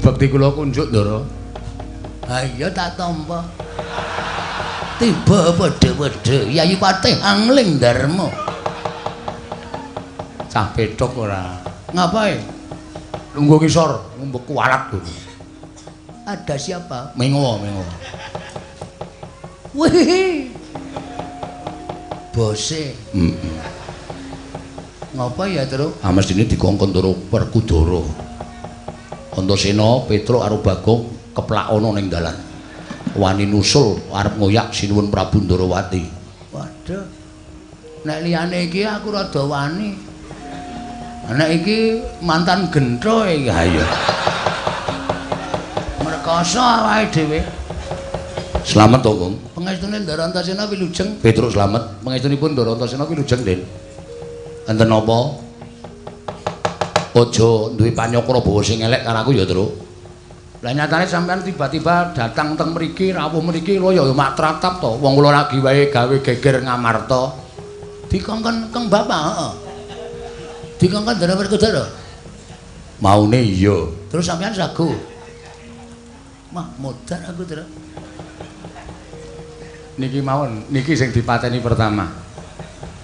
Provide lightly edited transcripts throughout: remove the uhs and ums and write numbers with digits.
Bekti kula kunjuk, Ndara. Ha iya tak tampa. Tiba padha-padha Yayi Patih Angling Darma. Cah pethuk ora. Ngapae? Lungguh ngisor, ngumbek kualat lho. Ada siapa? Mengo, mengo. Wih. Bose. Heeh. Ngapa ya, Truk? Ah mestine dikongkon Ndara Werkudara. Antasena, Petruk karo Bagong keplak ana ning dalan. Wani nusul arep ngoyak Sinuwun Prabu Ndarawati. Waduh. Nek liyane iki aku rada wani. Nek iki mantan gentho iki. Ha iya. Merkoso awake dhewe. Slamet to, Gong. Pengestune Ndara Antasena wilujeng. Petruk slamet. Pengestunipun Ndara Antasena wilujeng, Den. Enten napa? Aja duwe panyokra bawa sing elek karo aku ya, Truk. Lah nyatane sampean tiba-tiba datang teng mriki, rawuh mriki lho ya mak tratap to. Wong kula lagi wae gawe geger Ngamarta. Dikongkon Kang Bapak, heeh. Dikongkon Ndara Werkudara. Maune iya. Terus sampean sago. Mah modar aku, Truk. Niki mawon, niki sing dipateni pertama.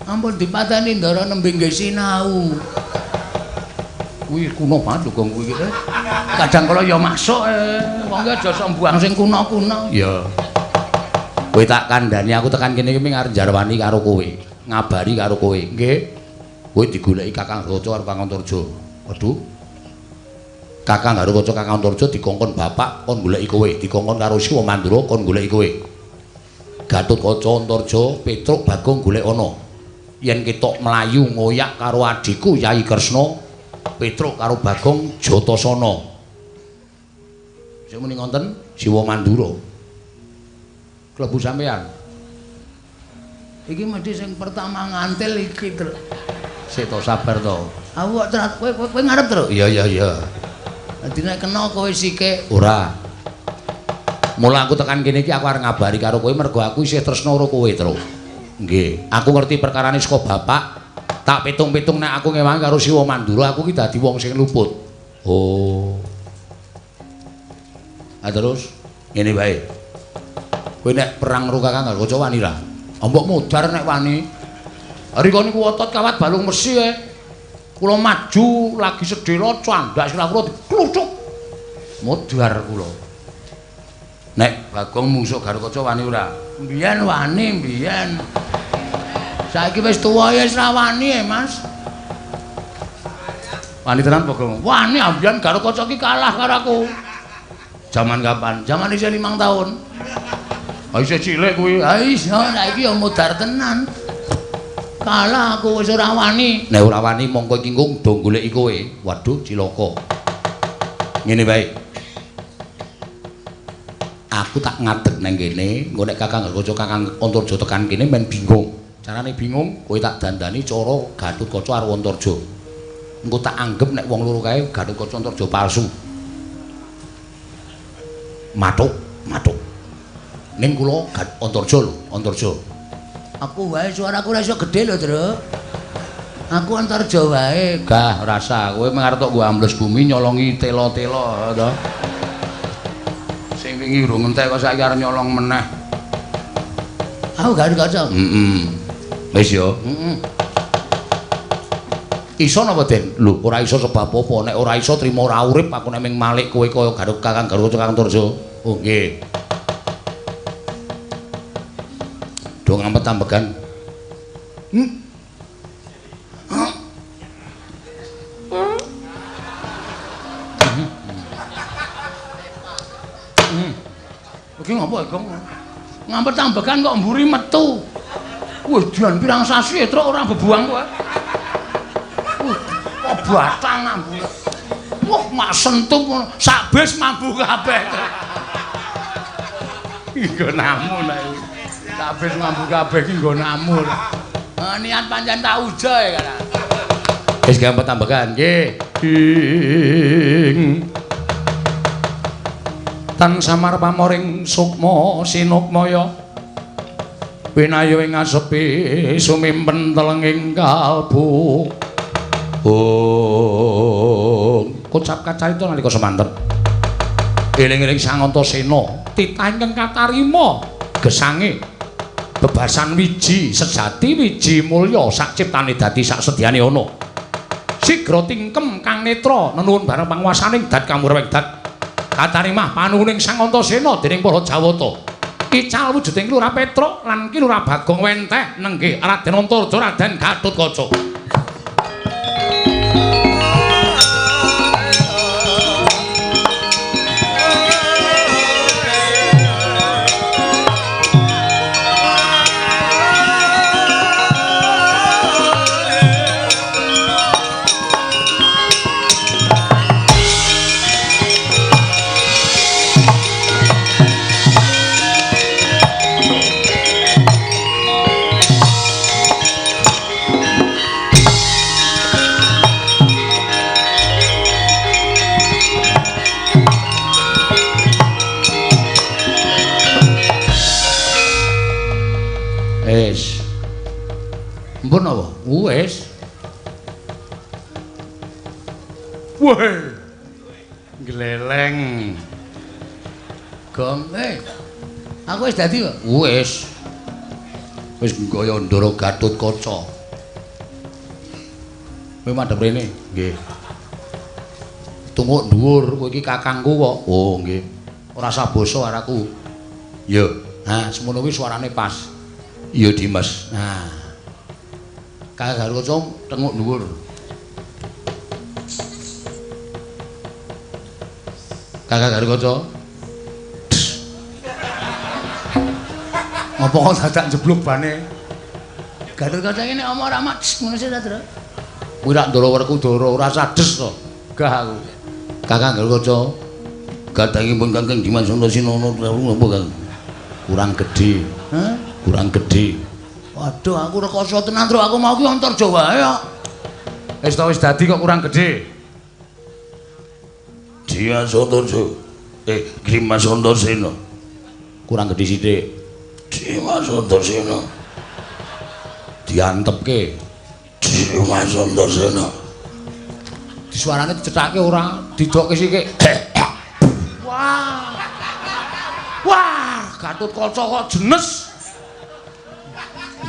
Ampun dipateni Ndara nembe nggih sinau. Kuwi kuno banget lho Gong kuwi iki. Kadang kala ya masuk wong ki aja sok mbuang sing kuno-kuno. Iya. Kowe tak kandhani aku tekan kene iki ming arep njarwani karo kowe, ngabari karo kowe. Nggih. Kowe digoleki Kakang Garukaca karo Kakang Antarja. Waduh. Kakang Garukaca Kakang Antarja dikongkon bapak kon goleki kowe, dikongkon karo Siwa Mandura kon goleki kowe. Gatotkaca Antarja Petruk Bagong golek ana. Yen ketok mlayu ngoyak karo adhiku Yai Kresna, Petruk karo Bagong Jatasana. Sing muni ngonten Siwa Mandura. Klebu sampean. Iki mesti sing pertama ngantil iki, Truk. Sik to sabar to. Aku kok kowe kowe ngarep, Truk. Iya iya iya. Dadi nek kena kowe sike. Ora. Mula aku tekan kene iki aku arep ngabari karo kowe mergo aku isih tresna karo kowe, Truk. Nggih, aku ngerti perkarane saka bapak. Tak pitung-pitung nek aku ngewangi karo Siwa Mandura aku ki dadi wong sing luput. Oh. Ah terus ngene wae. Kowe nek perang karo Kakang Garukaca wani ra? Mbok modar nek wani. Rika niku otot kawat balung mesi e. Kula maju lagi sedhela candhak sirah kula dikluthuk. Modar kula. Nek Bagong mungsuh Garukaca wani ora? Mbiyen wani, mbiyen. Saiki wis tuwa ya wis ra wani e, Mas. Wani tenan Bagong? Wani ambiyen Garukaca ki kalah karo aku. Jaman kapan? Jaman isih 5 tahun. Ha isih cilik kuwi. Ha iya, saiki ya modar tenan. Kalah aku wis ora wani. Nek ora wani mongko iki ngung do goleki kowe. Waduh, cilaka. Ngene wae. Aku tak ngadeg nang kene, engko nek Kakang Garukaca Kakang Antarja tekan kene men bingung. Carane bingung, kowe tak dandani cara Gatotkaca karo Antarja. Engko tak anggep nek wong loro kae Gatotkaca Antarja palsu. Mathuk, mathuk. Ning kula Antarja lho, Antarja. Aku wae suaraku ora iso gedhe lho, Truk. Aku Antarja wae. Gah, rasa kowe mung arep tok nggo ambles bumi nyolongi tela-tela to. Sing wingi urung entek kok saiki arep nyolong meneh. Aku Garukaca. Heeh. Wis ya. Heeh. Iso napa, Den? Lho, ora iso sebab apa? Nek ora iso trimo ora urip aku nek ming malik kowe kaya Garuk Kakang Garukaca Kakang Antarja. Oh, nggih. Do ngampet ambegan. Iki ngopo, Gong? Ngampet ambegan kok mburi metu. Wih, dian pirang sasi Truk ora bebuang kowe. Wih, kok batang mambu. Wah, mak sentup sak bis mambu kabeh. Iki nggonamu nek. Sak bis mambu kabeh iki nggonamu. Niat pancen tak ujo ya kan. Wis gampang tambahan nggih. Ing tan samar pamoring sukma sinukmaya winayu ing asepi sumimpen telenging kalbu. Oh, kocap kacarita nalika semanten. Eling-eling Sang Antasena, titah ingkang katarima gesange bebasan wiji sejati wiji mulya sak ciptane dadi sak sedyane ana. Sigra tingkem kang netra nenuwun bareng panguwasaning dat kamurweng dat katarimah panuwuning Sang Antasena dening para Jawata. Ical wujuding Ki Lurah Petruk lan Ki Lurah Bagong wenteh nenggih Raden Antarja Raden Gatotkaca. Wis. Mpun apa? Wis. Weh. Gleleng. Gong, aku wis dadi kok. Wis. Wis nggaya Ndara Gatotkaca. Kowe madhep rene? Nggih. Tunguk dhuwur, kowe iki kakangku kok. Oh, nggih. Ora usah basa karo aku. Ya. Nah, semono kuwi suarane pas. Iya Dimas. Nah. Kakang Gatotkaca tenguk dhuwur. Kakang Gatotkaca. Ngopo kok dadak jeblok bane? Gatotkaca iki nek omong ora mak ngono sih ta, Dra? Kuwi rak Ndara Werkudara ora sades to. Gah aku. Kakang Gatotkaca. Gadangipun Kakang Dimas Antasena napa Kang? Kurang gedhe. Hah? Kurang gedhe. Waduh, aku rekoso tenan, Tru. Aku mau ki Antarja wae kok. Wis ta wis dadi kok kurang gedhe. Dimas Antarja. Dimas Antasena. Kurang gedhe sithik. Dimas Antasena. Diantepke. Dimas Antasena. Disuarane dicethake ora, didokke sithik. Wah. Wah, Gatotkaca kok jenes.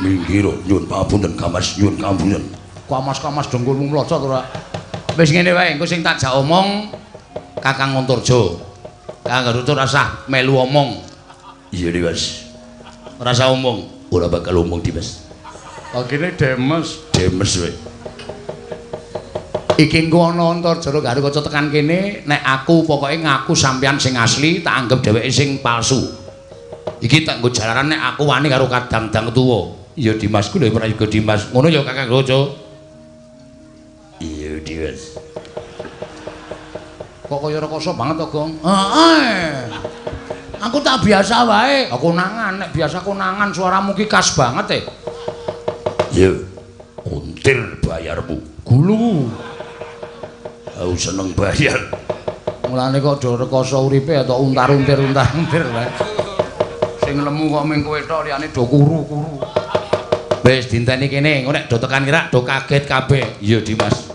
Minggir nyuwun pangapunten Kamas, nyuwun pangapunten. Kamas-kamas dengkulmu mlocot ora. Wis ngene wae, engko sing tak jak omong Kakang Antarja. Kakang Gatotkaca ora usah melu omong. Iya Dimas. Ora usah omong. Ora bakal omong Dimas. Kene demes, demes wae. Iki engko ana Antarja Gatotkaca tekan kene, nek aku pokoke ngaku sampeyan sing asli, tak anggap dheweke sing palsu. Iki tak nggo jalaran nek aku wani karo kadang-dang tuwa. Iya Dimas ku lho prayoga Dimas. Ngono ya Kakang Gatotkaca. Iya Dimas. Kok kaya rekoso banget to, Gong? Heeh. Aku tak biasa wae. Konangan, nek biasa konangan suaramu ki khas banget e. Iya. Untir bayarmu. Gulu. Aku seneng bayar. Mulane kok do rekoso uripe atau untar-untir untar-untir wae. Sing lemu kok ming kowe tok liyane do kuru-kuru. Wis dinteni kene, engko nek do tekan kira do kaget kabeh. Iya Dimas.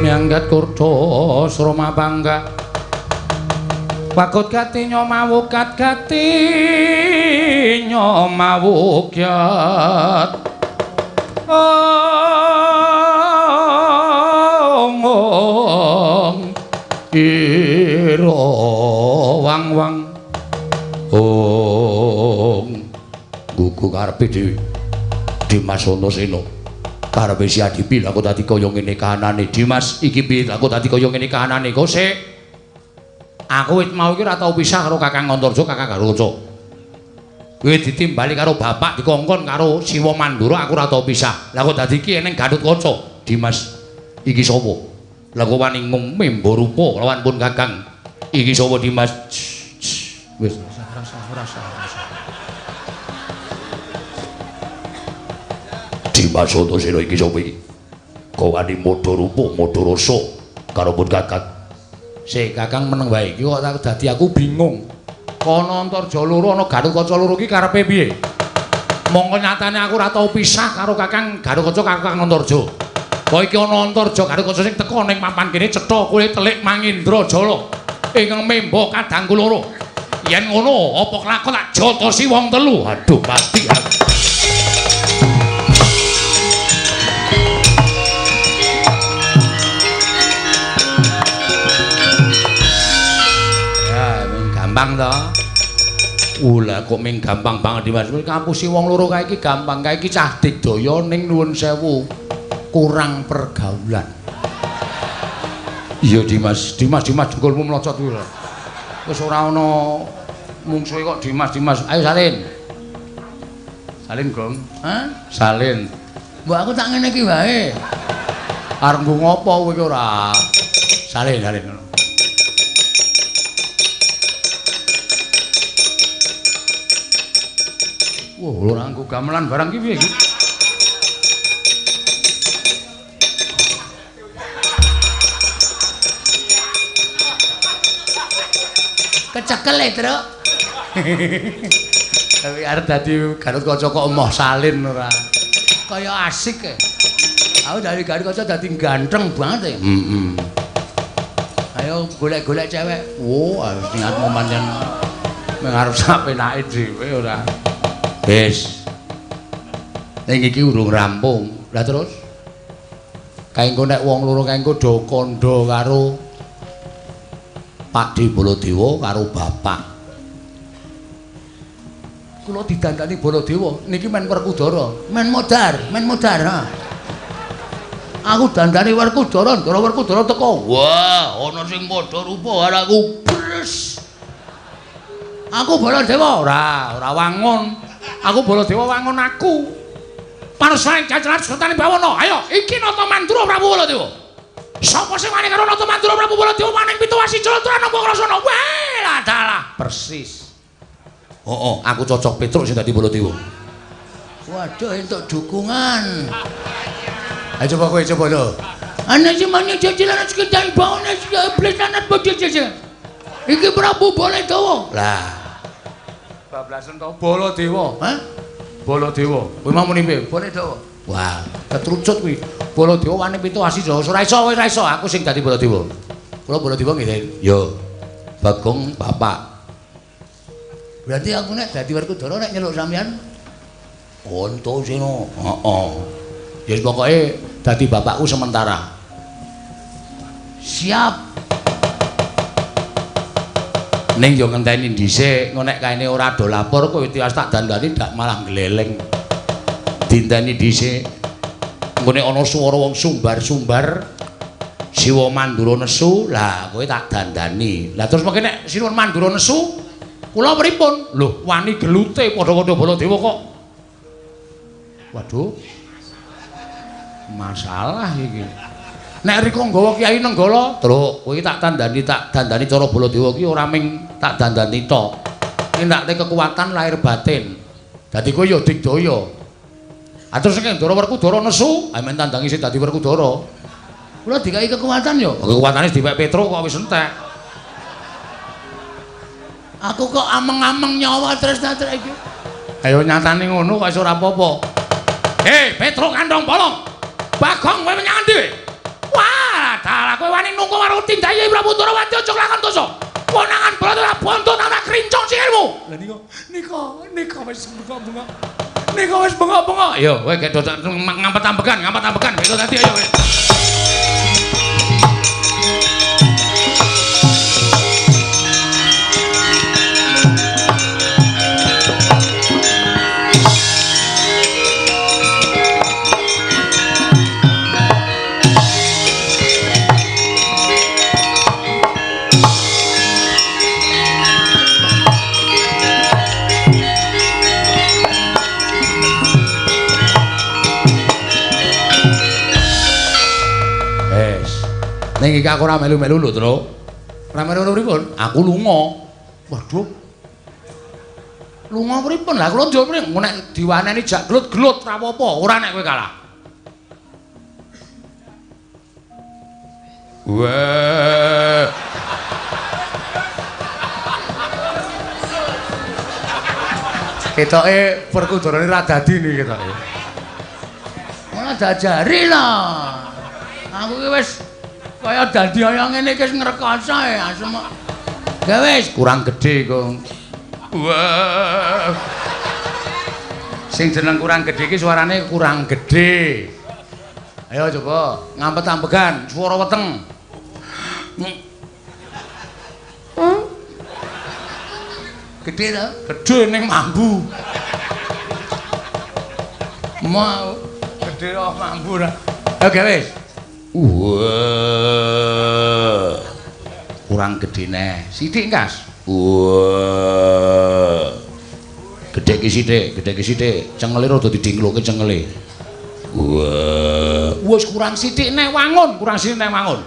Miyanggat kurda sroma bangga wakut gati nyomawukat gati nyomawukyat ong ira wang wang ong uga karepe dhewe. Dimas Antasena. Karepe si Adipi lha kok dadi kaya ngene kahanane. Dimas iki piye lha kok dadi kaya ngene kahanane? Kok sik. Aku wit mau iki ora tau pisah karo Kakang Antarja, Kakang Garuda. Kowe ditimbali karo bapak dikongkon karo Siwa Mandura aku ora tau pisah. Lah kok dadi iki eneng Gatotkaca. Dimas iki sapa? Lah kok wani ngumemba rupa lawan pun Kakang. Iki sapa Dimas? Wis rasa. Dimas Antasena iki sapa iki? Kok wani modho rupa, modho rasa karo pun Kakang. Sik Kakang meneng wae iki kok dadi aku bingung. Kono Antarja loro ana Gatotkaca loro iki karepe piye? Mongko nyatane aku ora tau pisah karo Kakang Gatotkaca Kakang Antarja. Kok iki ana Antarja Gatotkaca sing teka ning papan kene cetha kowe telik Mangindra Jala ingkang memba kadangku loro. Yen ngono apa kelakon tak jotosi wong telu. Aduh mati aku. Ya, mung gampang to. Lah kok ming gampang banget Dimas. Ngapusi wong loro kae iki gampang. Kae iki cah digdaya ning nuwun sewu kurang pergaulan. Iya Dimas, Dimas Dimas jengkolmu mlocot kuwi lho. Wis ora ana mungsuhe kok Dimas Dimas. Ayo salin. Salin, Gong. Hah? Salin. Mbok aku tak ngene iki wae. Arep nggo ngopo kowe iki ora? Salin, salin ngono. Wah, ora nggo gamelan barang iki piye iki? Kecekel e, Truk. Tapi arep dadi Gatotkaca kok emoh salin ora. Kaya asik e. Aku dari Gatotkaca dadi ganteng banget e. Heeh. Ayo golek-golek cewek. Wo, niatmu pancen mung arep sak penake dhewe ora. Wis. Ning iki urung rampung. Lah terus? Kae engko nek wong loro kae engko do kandha karo Pakde Baladewa karo bapak. Kula didandani Baladewa niki men Werkudara, men modar, ha. Aku dandani Werkudara, ndara Werkudara teko. Wah, ana sing padha rupa karo aku. Bres. Aku Baladewa ora, ora wangun. Aku Baladewa wangun aku. Parsaing cacalan sertane bawana. Ayo, iki Nata Mandura Prabu Baladewa. Sapa sing wani karo Nata Mandura Prabu Baladewa maning pituwasi Jalatura nampa krasana. Wah, lah dalah persis. Heeh, aku cocok Petruk sing dadi Baladewa. Waduh, entuk dukungan. Ayo coba kowe coba lho. Ana sing mani jajalan sekitar bawana iblis lanat bodho jajan. Iki Prabu Baladewa. Lah. Bablasen to Baladewa, hah? Baladewa. Kowe mau muni piye? Baladewa. Wah, ketrucut kuwi. Baladewa wani pitu asi Jawa. Ora iso, ora iso aku sing dadi Baladewa. Kula Baladewa nggih. Yo. Bagong bapak. Berarti aku nek dadi Werkudara nek nyeluk sampean Antasena. Heeh. Ya pokoke dadi bapakku sementara. Siap. Ning yo ngenteni dhisik, engko nek kaene ora do lapor kowe tiwas tak dandani dak malah gleleng. Dinteni dhisik. Engko nek ana swara wong sumbar-sumbar Siwa Mandura nesu, lah kowe tak dandani. Lah terus mengke nek Siwa Mandura nesu, kula pripun? Lho, wani gelute padha-padha Baladewa kok. Waduh. Masalah iki. Nek rika nggawa Kyai Nenggala, Truk, kowe tak dandani cara Baladewa ki ora ming tak dandani tok. Nindakne kekuatan lahir batin. Dadi kowe ya digdaya. Ah terus nek Ndara Werkudara nesu, amen tandangi sing dadi Werkudara. Kula dikai kekuatan ya. Kekuatane dipek Petruk kok wis entek. Aku kok ameng-ameng nyawa tresna-tresna iki. Ayo nyatane ngono kok iso ora apa-apa. Hei, Petruk kandhong bolong. Bagong kowe menyang endi? Wah, dalah kowe wani nunggu karo tindake Prabu Ndorowati aja lakon dosa. Konangan Baladewa bonto tak krincong sikilmu. Lah nika nika wis bengok-bengok. Nika wis bengok-bengok. Ayo kowe gek ngampet-ambekan, ngampet-ambekan gitu tadi ayo kowe. Ning iki aku ora melu-melu lho, Tru. Ora melu pripun? Aku lunga. Waduh. Lunga pripun? Lah kula njur pripun? Nek diwaneni jak glut-glut ora apa-apa, ora nek kowe kalah. Wah. Ketoke Werkudara ora dadi niki ketoke. Ora diajari lho. Aku ki wis kaya dadi kaya ngene iki wis ngrekoso ya asem. Ya wis kurang gedhe, Gong. Wah. Sing jeneng kurang gedhe iki suarane kurang gedhe. Ayo coba ngampet-ambegan, swara weteng. Gedhe to? Gedhe ning mambu. Mau gedhe kok mambu ra. Oke wis. Wah. Kurang gedhe neh. Sithik kas. Wah. Gedhe ki sithik, gedhe ki sithik. Cengele rada didingloke cengele. Wah. Wis kurang sithik neh wangun, kurang sithik neh wangun.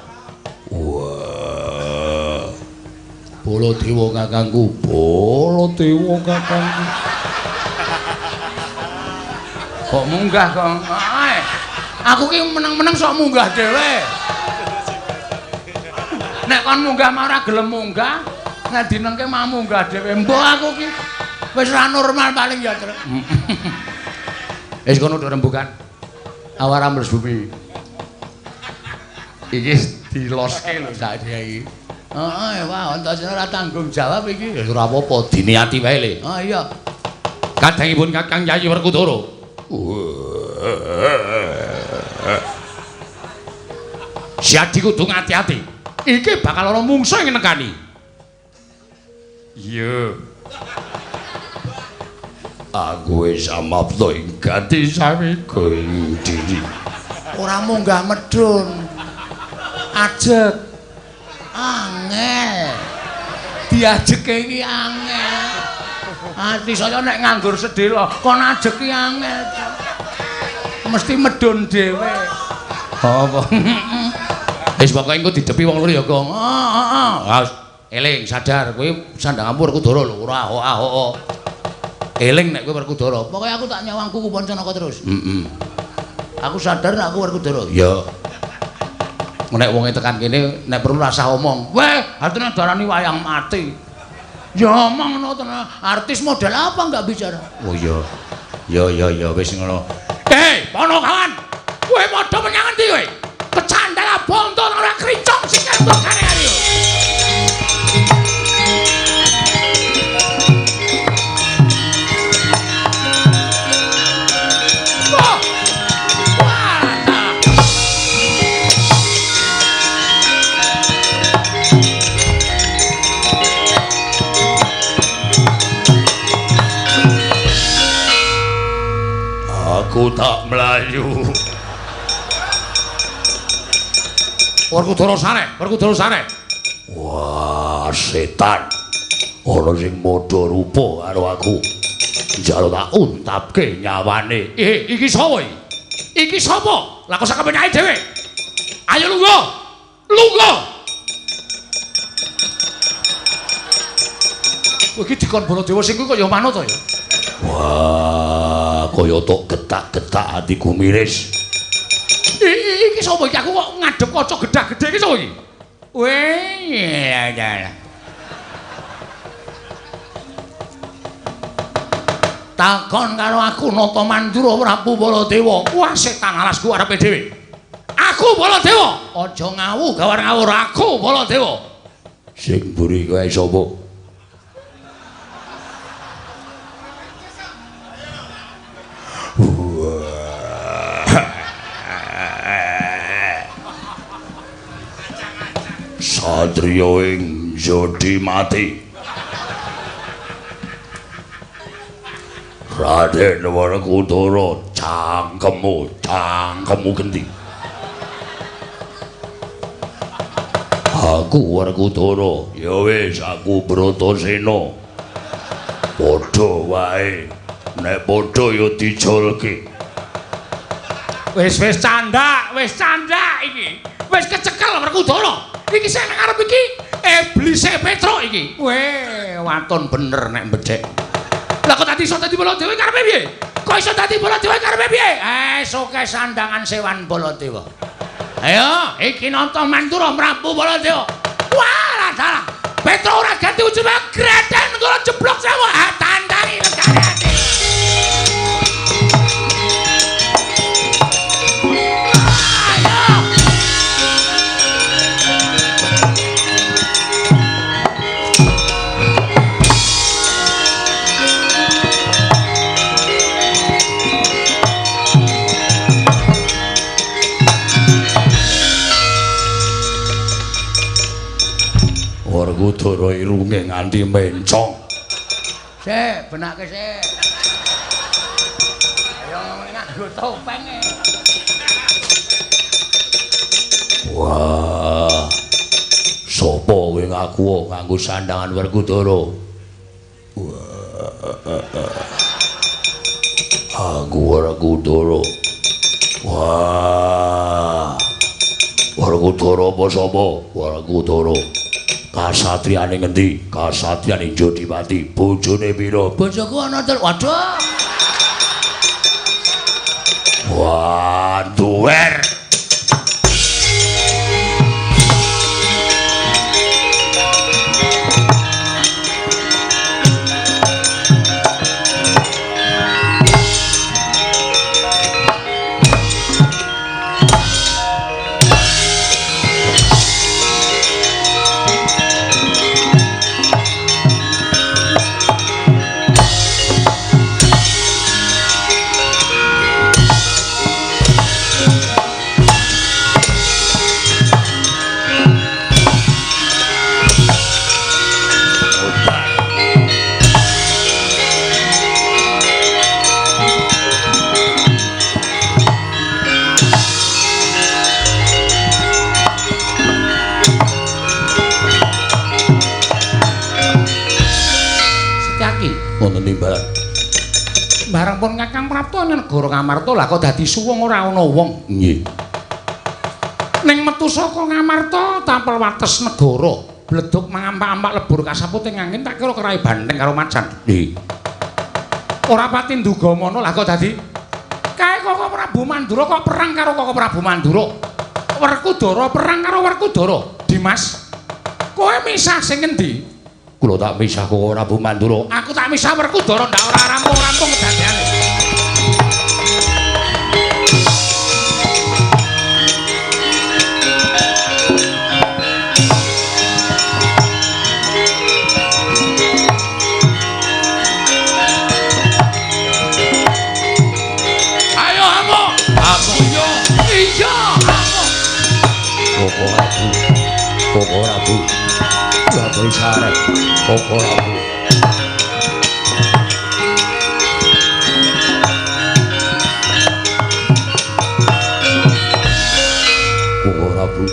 Wah. Baladewa kakangku, Baladewa kakangku. Kok munggah, Gong? Aku ki meneng-meneng sok munggah dhewe. Nek kon munggah mah ora gelem munggah, nek dinengke mah munggah dhewe. Mbok aku ki wis ora normal paling ya, Truk. Wis kono do rembukan. Awara mles bumi. Iki diloske lho sak iki. Heeh, wah, Antasena ora tanggung jawab iki. Ya ora apa-apa, diniati wae le. Oh iya. Kadangipun Kakang Yayi Werkudara. Siadi kudu ngati-ati. Iki bakal ana mungsuh sing nekani. Iya. Aku wis amapta ing gati samiga ing diri. Ora munggah medhun. Ajeg. Angel. Diajeke iki angel. Ati saya nek nganggur sedhela, kon ajeg ki angel. Mesti medhun dhewe. Apa? Wis pokoke engko didepi wong loro ya, Gong. Heeh, heeh. Eling sadar kowe sandang ampur Werkudara lho, ora ahok-ahok. Eling nek kowe Werkudara. Pokoke aku tak nyawang kuku Pancanaka terus. Heeh. Aku sadar nek aku Werkudara. Ya. Nek wonge tekan kene nek perlu rasah omong. Weh, artine darani wayang mati. Ya omong ngono tenan. Artis model apa enggak bicara? Oh iya. Ya ya ya wis ngono. Hei, Ponokawan. Kowe padha menyang endi kowe? Kecandala bonto ora kricong sing kentokane ayo. Aku tak melayu. Werkudara sare, Werkudara sare. Wah, setan. Ana sing padha rupa karo aku. Njaluk tak untapke nyawane. Iki sapa iki? Iki sapa? Lah kok sak kepenake dhewe. Ayo lungguh. Lungguh. Kowe iki dikon Baladewa sing kuwi kaya manut to ya? Wah, kaya tok getak-getak atiku miris. Iki sapa iki? Aku kok ngadhep kaca gedhag-gedhe iki sapa iki? Weh, ya. Takon karo aku Nata Mandura Prabu Baladewa. Wah, setan alasku arepe dhewe. Aku Baladewa. Aja ngawu gawar ngawur aku Baladewa. Sing mburi kowe sapa? Satriya ing jodi mati. Raden Werkudara, cangkemmu, cangkemmu genti. Aku Werkudara, ya wis aku Bratasena. Padha wae, nek padha ya dijolke. Wis wis candak, wis candak iki. Wis kecekel Werkudara. Iki sing nang ngarep iki iblise Petruk iki. Weh, waton bener nek becik. Lah kok dadi iso dadi Baladewa karepe piye? Kok iso dadi Baladewa karepe piye? Eh, soke sandangan sewan Baladewa. Ayo, iki nata Mandura Prabu Baladewa. Wah, dalah. Petruk ora ganti ujung greden kula jeblok sewu. Ah, tandani regane ati. Werkudara irunge nganti mencong. Sik, benake sik. Ayo nganggo topeng e. Wah. Sopo kowe ngaku nganggo sandangan Werkudara? Wah. Aku Werkudara. Wah. Werkudara apa sapa? Werkudara. Kasatriyane ngendi? Kasatriyane Jodipati. Bojone pira? Bojoku ana telu. Waduh. Wah, duwer. Bareng pun Kakang Prapta nang negara Ngamarta lah kok dadi suwung ora ana wong. Nggih. Ning metu saka Ngamarta tampel wates negara, bleduk mangampak-ampak lebur kasaput ing angin tak kira kerai banteng karo macan. Nggih. Ora pati nduga mono lah kok dadi kae Koko Prabu Mandura kok perang karo Koko Prabu Mandura. Werkudara perang karo Werkudara. Dimas, kowe misah sing ngendi? Kula tak misah Koko Prabu Mandura. Aku tak misah Werkudara ndak ora rampung-rampung kedadeane. Ayo amuk. Amuk yo. Iya, amuk. Koko Prabu. Koko Prabu. Prabu sarep. Koko Prabu. Koko Prabu.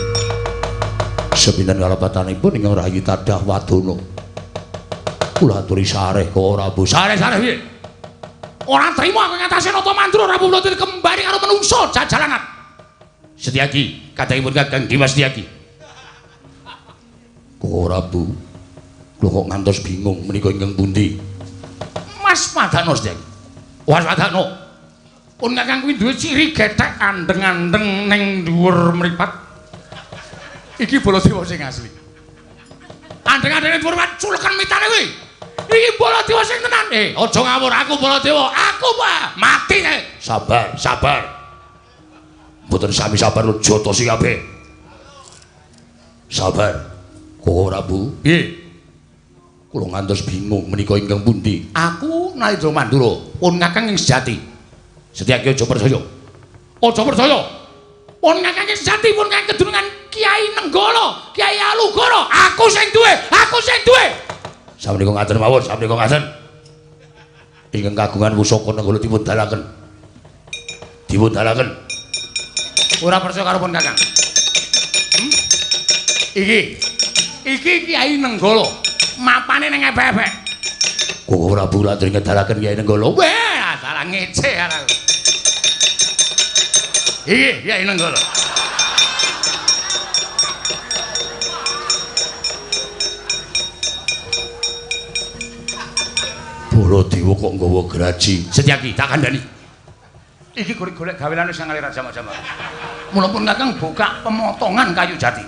Sepinten kalepatanipun ingkang rayi tadah wadana. Kula aturi sareh Koko Prabu. Sareh-sareh piye? Ora trimo aku ngatasé Nata Mandura Prabu Baladewa kembali karo menungso jajalanan. Setyaki, kadangipun Kakang Dimas Setyaki. Koko Prabu, kula kok ngantos bingung menika ingkang pundi? Mas Padano Setyaki. Was Padano. Pun Kakang kuwi duwe ciri gethek andeng-andeng ning dhuwur mripat. Iki Baladewa sing asli. Andeng-andeng ning dhuwur mripat culeken mitane kuwi. Iki Baladewa sing tenan. Aja ngawur, aku Baladewa. Aku Pak, mati nek. Sabar, sabar. Mboten sami sabar lho jotosi kabeh. Sabar. Koko Prabu, Piye? Kula ngantos bingung menika ingkang pundi? Aku Nalindra Mandura, pun Kakang ing sejati. Setyaki aja percaya. Aja percaya. Pun Kakang ing sejati, pun Kakang kedunungan Kiai Nenggala, Kiai Alugoro. Aku sing duwe, aku sing duwe. Samenika ngaten mawon, samenika ngaten. Ingkang kagungan pusaka Nenggala dipun dalaken. Dipun dalaken. Ora percaya karo pun Kakang. Iki. Iki Kiai Nenggala. Mapane ning ebek-ebek. Koko Prabu latri ngedalaken Kiai Nenggala. Weh, salah ngece aku. Iki Yai Nenggala. Baladewa kok nggawa graji. Setyaki tak kandhani. Iki golek-golek gawelane sang ngalir jama-jama. Mula pun Kakang buka pemotongan kayu jati.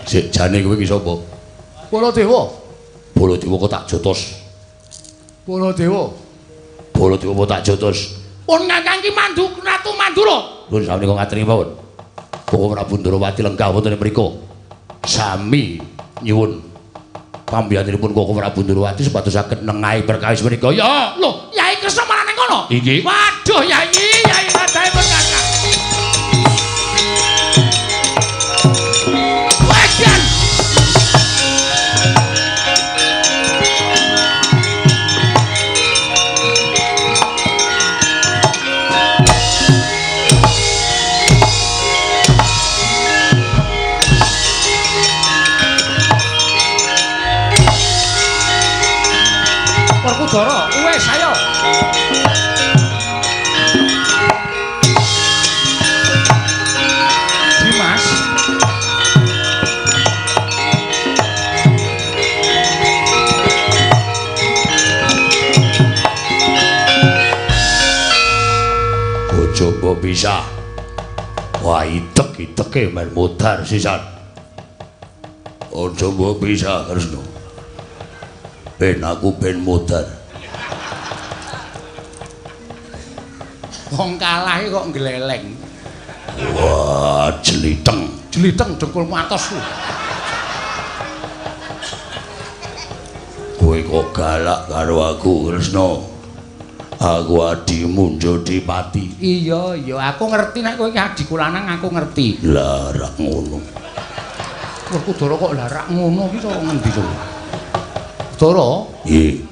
Sik jane kowe iki sapa? Baladewa. Baladewa kok tak jotos. Baladewa. Baladewa kok tak jotos. Pun Kakang iki mandu Ratu Mandura. Pun sami kok ngaturi mawon. Koko Prabu Ndrawati lenggah wonten ing mriku. Sami nyuwun pambiyanipun Koko Prabu Ndrawati supados saged nengahi perkawis menika. Ya, lho, Yai Kresna malah ning kono. Inggih. Waduh, Yai, Yai wadahipun Kakang. Wajan. Werkudara, wis ayo. Dimas. Coba bisa. Wah, itek-iteke men modar sisan. Aja mbok bisa, Kresna. Ben aku ben modar. Wong kalah kok ngleleng. Wah, jeliteng. Jeliteng dengkul atos. Kowe kok galak karo aku, Kresna? Aku adimu Jodipati. Iya, iya, aku ngerti nek kowe iki adhiku lanang, aku ngerti. Lah, rak ngono. Werkudara kok lah rak ngono iki cara ngendi to? Dara? Nggih.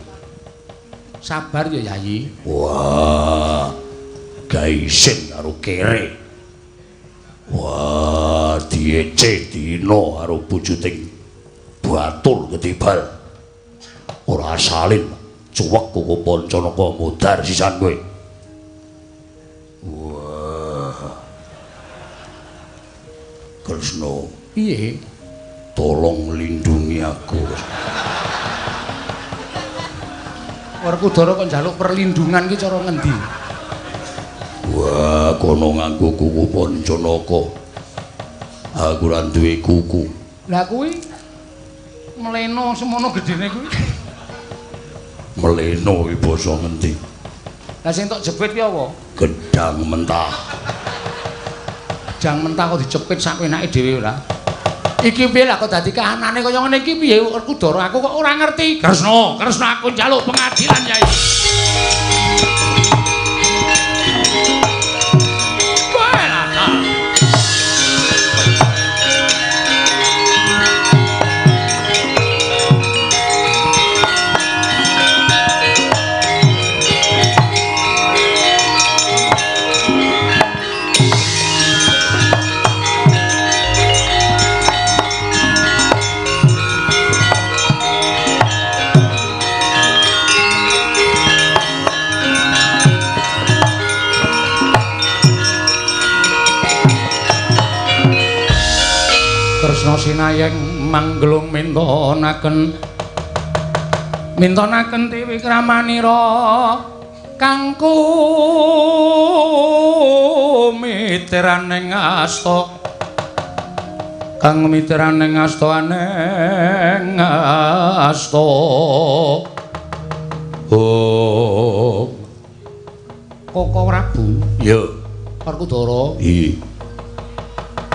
Sabar ya, Yayi. Wah. Gaisin karo kere. Wah, diece dina karo bujuting batur ketibal. Ora salin. Cuwek Koko Pancanaka modar sisan kowe. Wah. Kresna, piye? Tolong lindungi aku. Werkudara kok njaluk perlindungan ki cara ngendi? Wah, kono nganggo kuku Pancanaka. Aku ora duwe kuku. Lah kuwi mleno semono gedene kuwi. Meleno iki basa ngendi? Lah sing tok jepit ki apa? Gedang mentah. Gedang mentah kok dijepit sak enake dhewe ora? Iki piye lah kok dadi kahanane kaya ngene iki piye Werkudara aku kok ora ngerti. Kresna, Kresna aku njaluk pengadilan Yai. Kresna sinayeng manggelung mintonaken mintonaken tiwikramanira kangku miteraning asta kang miteraning asta aneng asta. Oh Koko Prabu. Iya. Werkudara. Iya.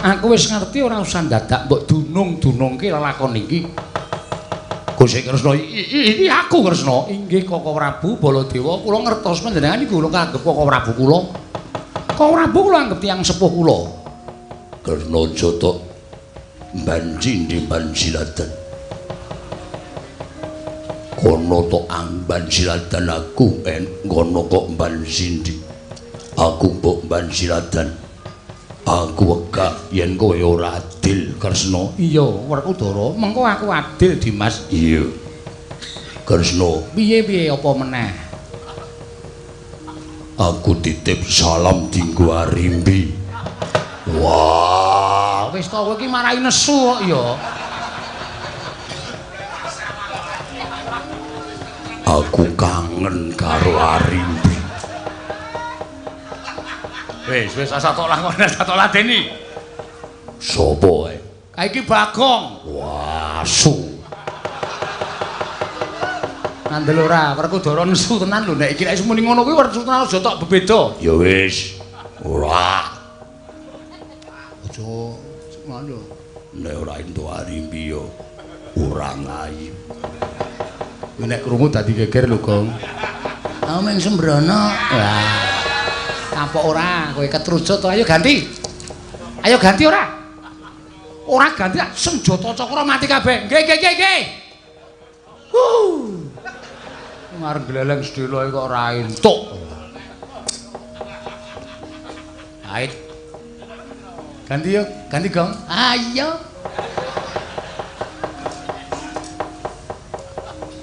Aku wis ngerti ora usah dadak mbok dunung-dunungke lelakon iki. Gusti Kresna, iki aku Kresna. Inggih Koko Prabu Baladewa, kula ngertos panjenengan iku kula anggep Koko Prabu kula. Koko Prabu kula anggep tiyang sepuh kula. Kresna jotok banji ndi banjiladan. Kono tok amban siladan aku en ngono kok banjindi. Aku mbok banjiladan. Aku wegah yen kowe ora adil Kresna. Iya, Werkudara, mengko aku adil Dimas. Iya. Kresna, piye-piye apa meneh? Aku titip salam dinggo Arimbi. Wah, wis to kowe iki marai nesu kok ya. Aku kangen karo Arimbi. Wis, wis asa tok lakon, asa tok ladeni. Sopo ae? Kae iki Bagong. Wah, asu. Ngandel ora, Werkudara nesu tenan lho nek iki nek muni ngono kuwi werku tenan aja tok bebeda. Ya wis. Ora. Aja ngono. Nek ora entuk Arimbi ya ora ngayu. Kowe nek krungu dadi geger lho, Gong. Aku mung sembrono. Wah. Kapok ora, kowe ketrucut to. Ayo ganti. Ayo ganti ora? Ora ganti senjata cakra mati kabeh. Nggih, nggih, nggih, nggih. Huh. Ngarep gleleng sedhela kok ora entuk. Ait. Ganti yo, ganti Gong. Ayo.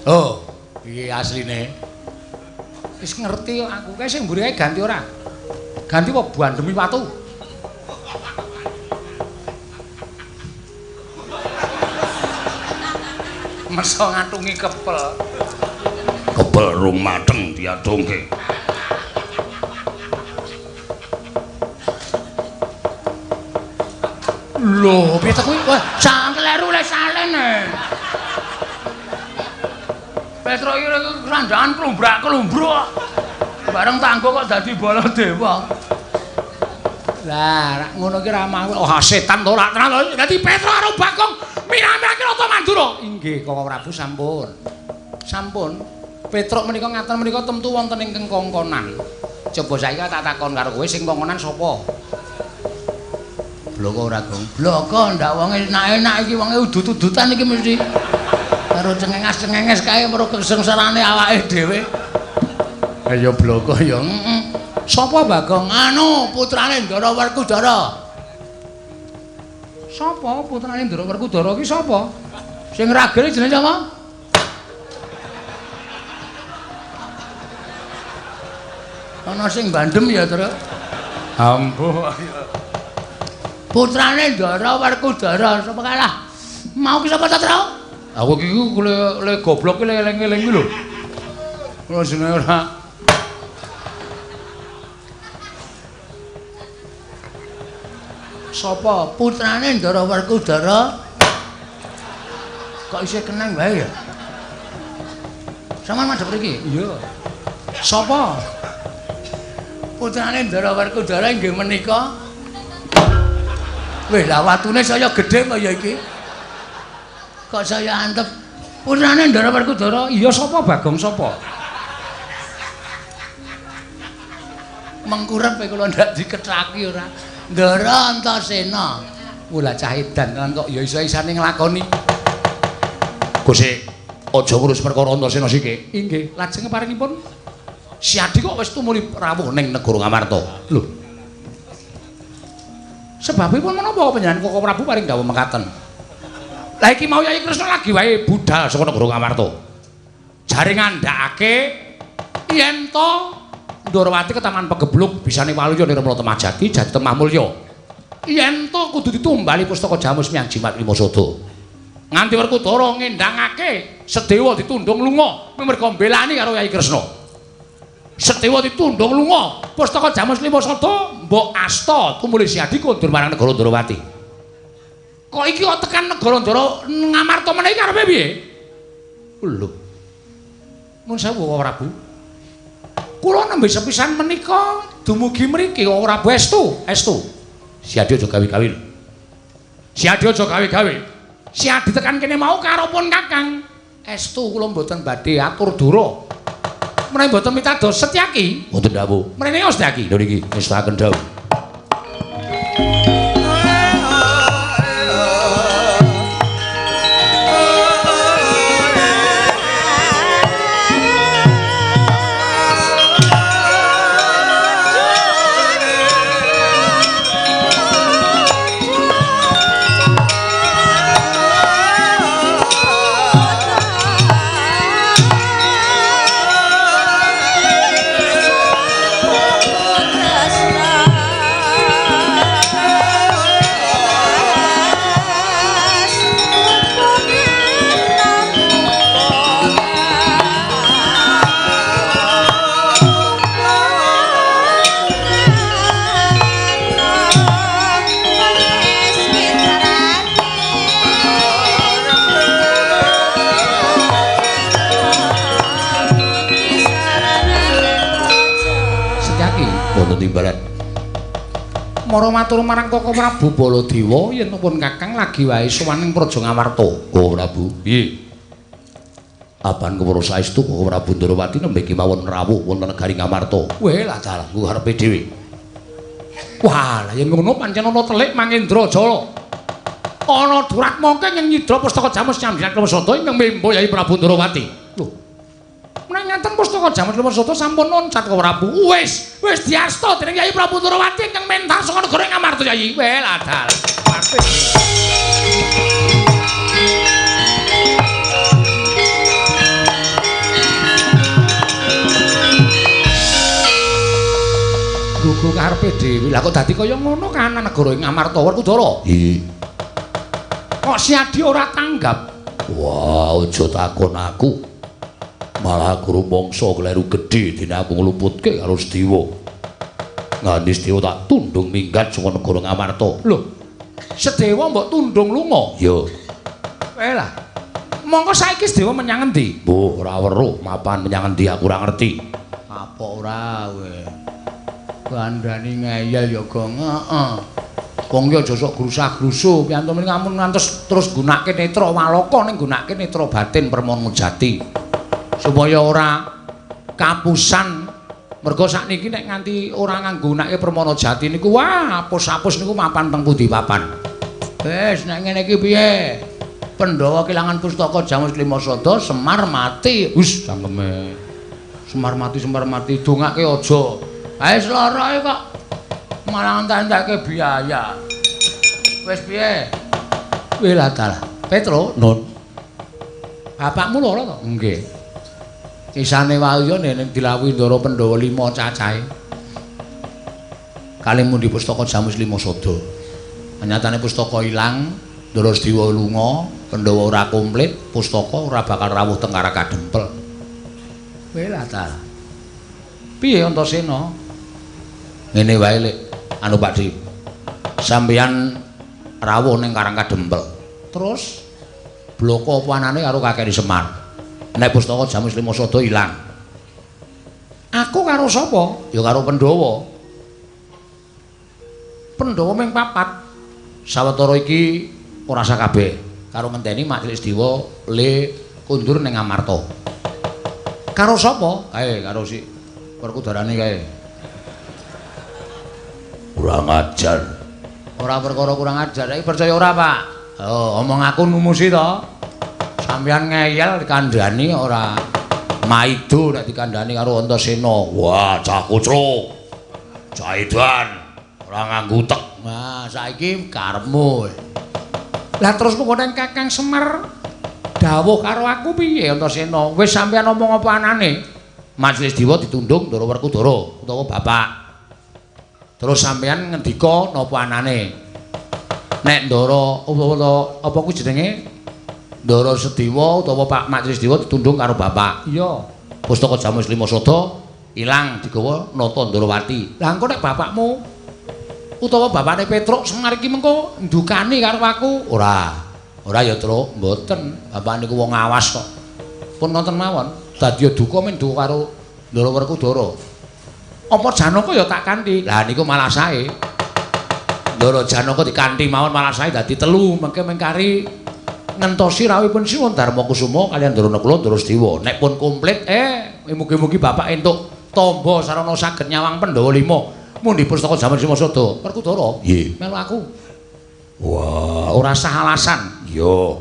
Oh, iki asline. Wis ngerti kok aku. Kae sing mburi kae ganti ora? Ganti apa bandemi watu? Meso ngatungi kepel. Kepel rung mateng diadungke. Lho, piye ta kuwi? Wah, sangkleru le salene. Petro iki kerandangan klumbrak-klumbruk. Bareng tanggo kok dadi Baladewa. Lah, rak ngono iki ra mau. Oh, setan to ora tenan. Dadi Petro karo Bagong mirah-mirahke Rata Mandura. Inggih, Koko Prabu sampun. Sampun. Petruk menika ngaten menika temtu wonten ingkang kongkonan. Coba saiki tak takon karo kowe sing kongkonan sapa? Bloko ora, Gong? Bloko ndak wonge enak-enak iki wonge udut-udutan iki mesti. Karo cengenges-cengenges kae mergo kesengsarane awake dhewe. Ayo bloko ya. Heeh. Sapa Bagong? Anu, putrane Ndara Werkudara. Sapa putrane Ndara Werkudara iki sapa? Sing ragene jenenge sapa? Ana sing bandem ya, Tru. Ampuh. Putrane Ndara Werkudara sapa kalah? Mau ki sapa ta, Tru? Aku iki le goblok ki eling-eling kuwi lho. Ora jenenge ora. Sapa putrane Ndara Werkudara? Kok isih keneng wae ya? Sampeyan madhep mriki? Iya. Sapa? Putrane Ndara Werkudara inggih menika. Wih, lah watune saya gedhe kok ya iki. Kok saya antep. Putrane Ndara Werkudara? Iya sapa Bagong sapa? Mengkurep kula ndak dikethaki ora. Ndara Antasena. Mula cah edan tenan kok ya iso-isane nglakoni. Gusti, aja ngurus perkara Antasena siki. Inggih, lajeng paringipun Siadi kok wis tumuli rawuh ning negara Ngamarta. Lho. Sebabipun menapa panjenengan Koko Prabu paring dawuh mekaten? Lah iki mau Yayi Kresna lagi wae budal saka negara Ngamarta. Jare ngandhakake yen to Ndorowati ketaman pegebluk bisane waluya nirmala Temah Jati jati Temah Mulya. Yen to kudu ditumbali pustaka Jamus miyang Jimat Lima Sada. Nganti Werkudara ngendhangake Sedewa ditundung lunga merga mbelani karo Yayi Kresna. Sedewa ditundung lunga, pustaka Jamus Lima Sada mbok asta tumuli Siadi kondur marang negara Ndorowati. Kok iki kok tekan negara Ndara Ngamarta meneh iki karepe piye? Lho. Mun sewu Prabu. Kula nembe sepisan menika dumugi mriki kok Prabu estu, estu. Siadi aja gawe-gawe lho. Siadi aja gawe-gawe. Siadi tekan kene mau karo pun Kakang. Estu kula mboten badhe atur dura. Menawi mboten mitados Setyaki, mboten dawuh. Mrene Setyaki. Lho niki ngestakaken dawuh. Oh! Nuwun timbalan. Mara matur marang Koko Prabu Baladewa yen pun Kakang lagi wae sowan ing Praja Ngamarta. Oh Prabu, piye? Apan kewara saestu Koko Prabu Ndorowati nembe kemawon rawuh wonten negari Ngamarta. Weh lah dalah ku karepe dhewe. Wah, lah yen ngono pancen ana telik Mangendra Jala. Ana duratmaka ing nyidra pustaka Jamus Nyambilan Klemasada ingkang membo Yayi Prabu Ndorowati. Lho. Menawi ngaten pustaka Jamus Klemasada sampun loncat Koko Prabu. Wis, wis diasta dening Yayi Prabu Ndorowati ingkang mentar saka negara Ngamarta Yayi. Weh lah dalah. Gugu karepe dhewe. Lah kok dadi kaya ngono kahanan negara ing Ngamarta Werkudara? Iya. Kok Siadi ora tanggap? Wah, aja takon aku. Malah aku rumangsa kleru gedhe dene aku ngluputke karo Sedewa. Nganti Sedewa tak tundung minggat saka negara Ngamarta. Lho, Sedewa mbok tundung lunga? Iya. Eh lah. Mongko saiki Sedewa menyang endi? Mbuh, ora weruh mapan menyang endi aku ora ngerti. Apa ora kowe? Kandhani ngeyel ya Gong. Heeh. Wong ki aja sok grusah-grusuh, piyantu mriki ampun ngantos terus nggunakake netra waloka ning nggunakake netra batin permana jati. Supaya ora kapusan. Mergo sakniki nek nganti ora nganggunakake permana jati niku wah apus-apus niku mapan teng pundi papan. Wis nek ngene iki piye? Pandhawa kelangan pustaka Jamus Klimasada, Semar mati. Wis cangkeme. Semar mati, Semar mati dongake aja. Ae sloroe kok malah entek-entekke biaya. Wis piye? Weh lah dalah. Petro, Nun. Bapakmu lara to? Nggih. Isane wae nek dilawuhi Ndara Pandhawa 5 cacahe. Kalih mundi pustaka Jamus Limasada. Nyatane pustaka ilang, Ndara Sedewa lunga, Pandhawa ora komplit, pustaka ora bakal rawuh teng Karakadempel. Weh lah dalah. Piye Antasena? Ngene wae Lek, anu Pakdi. Sampeyan rawuh ning Karangkadempel. Terus bloko apa anane karo kakek Semar. Nek pustaka Jamus Limasada ilang. Aku karo sapa? Ya karo Pandhawa. Pandhawa ming papat. Sawetara iki ora sakabeh. Karo ngenteni Mak Cilik Sedewa le kundur ning Ngamarta. Karo sapa? Kae karo si Werkudarane kae. Kurang ajar. Ora perkara kurang ajar, iki percaya ora, Pak? Oh, omong aku numusi to. Sampeyan ngeyel dikandhani ora maido nek dikandhani karo Antasena. Wah, cah kucruk. Cah edan, ora nganggo utek. Nah, saiki karepmu. Lah terus mengko Kakang Semar dawuh karo aku piye Antasena? Wis sampeyan omong apa anane? Majelis Dewa ditundung Ndara Werkudara utawa bapak. Terus sampeyan ngendika napa anane? Nek Ndara apa kuwi jenenge? Ndara Sedewa utawa Pak Majelis Dewa ditundung karo bapak. Iya. Pustaka Jamus Limasada ilang digawa Nata Ndorowati. Lah engko nek bapakmu utawa bapakne Petruk Semar iki mengko ndukani karo aku? Ora. Ora ya, Truk, mboten. Bapak niku wong awas kok. Pun nonton mawon. Dadi duka men duka karo Ndara Werkudara. Apa Janaka ya tak kanthi? Lah niku malah sae. Ndara Janaka dikanthi mawon malah sae dadi telu, mengke mengkari ngentosi rawuhipun Sinuwun Darma Kusuma kaliyan Ndara Nakula Ndara Sedewa. Nek pun komplit mugi-mugi bapak entuk tamba sarana saged nyawang Pandhawa 5. Mundi pustaka Jamus Limasada. Werkudara. Nggih. Melu aku. Wah, ora sah alasan. Iya.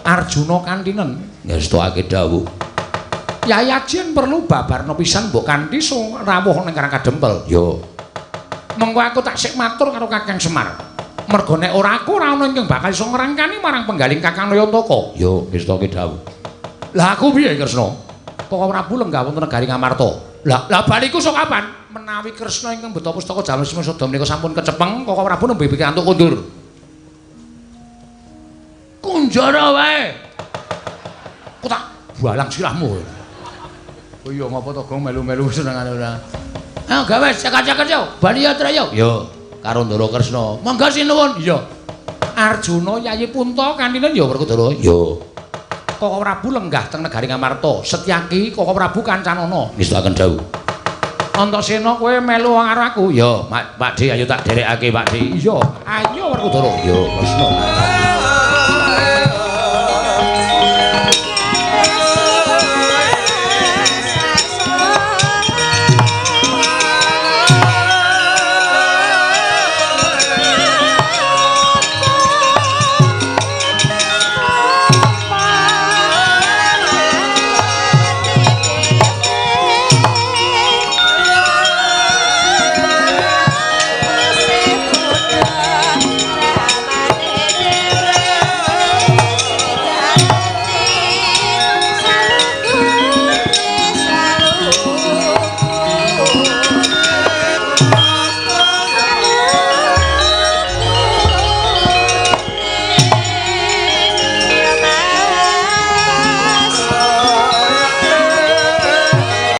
Arjuna kantinen ngestokake dawuh. Yai Aji perlu babarna pisan mbok kanthi rawuh ning Karangkadempel. Yo. Mengko aku tak sik matur karo Kakang Semar. Mergo nek ora aku ora ana ingkang bakal iso ngrangkani marang penggaling Kakang Nayantaka. Yo, ngestoke dawuh. Lah aku piye Kresna? Koko Prabu lenggah wonten negari Ngamarta. Lah, lah baliku sok kapan? Menawi Kresna ingkang beto pustaka Jamus Limasada menika sampun kecepeng, Koko Prabu nembe pikantuk kondur. Kunjara wae. Ku tak balang sirahmu. Oh iya ngapa to Gong melu-melu senengane ora. Ayo gawe cekak-cekak yo, bali ya Trek yo. Yo, karo Ndara Kresna. Monggo sinuwun. Iya. Arjuna Yayi Punta kantinen ya Werkudara. Yo. Koko Prabu lenggah teng negari Ngamarta. Setyaki Koko Prabu kancanana. Ngestokaken dawuh. Antasena kowe melu karo aku. Ya, Pak Dhe ayo tak derekake Pak Dhe. Iya, ayo Werkudara. Ya, Kresna.